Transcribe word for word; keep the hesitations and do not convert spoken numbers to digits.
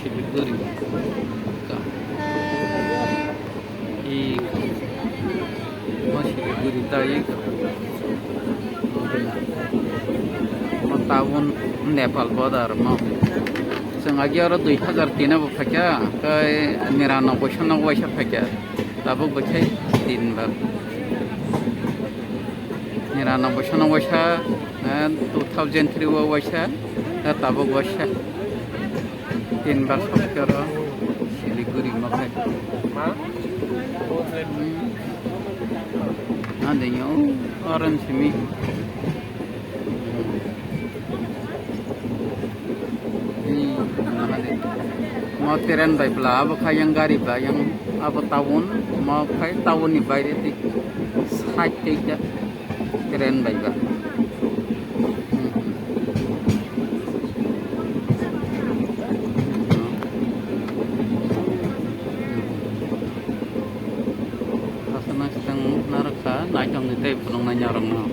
Siliguri. Ka. I. Mo Siliguri ta i ka. Mo town Nepal border mo. Chwng agi oro dui hazar tin o bo phaikha, tei niranobboi sono waisa phaikha. Tabuk bo khai tin bar. Niranobboi sono waisa, eh, two thousand three o waisa, eh, tabuk waisa. Tin bar sokhe oro Siliguri mo khai. Hmm. Ande yo, orange simi. Hmm, nahale. Mo train bai bwla abo kha yang gari ba yang abo town, mo khai town ni baire tei side tei ja train bai ba. Hmm. Asana sitang narwkha naithok ni tei phunuknai norokno.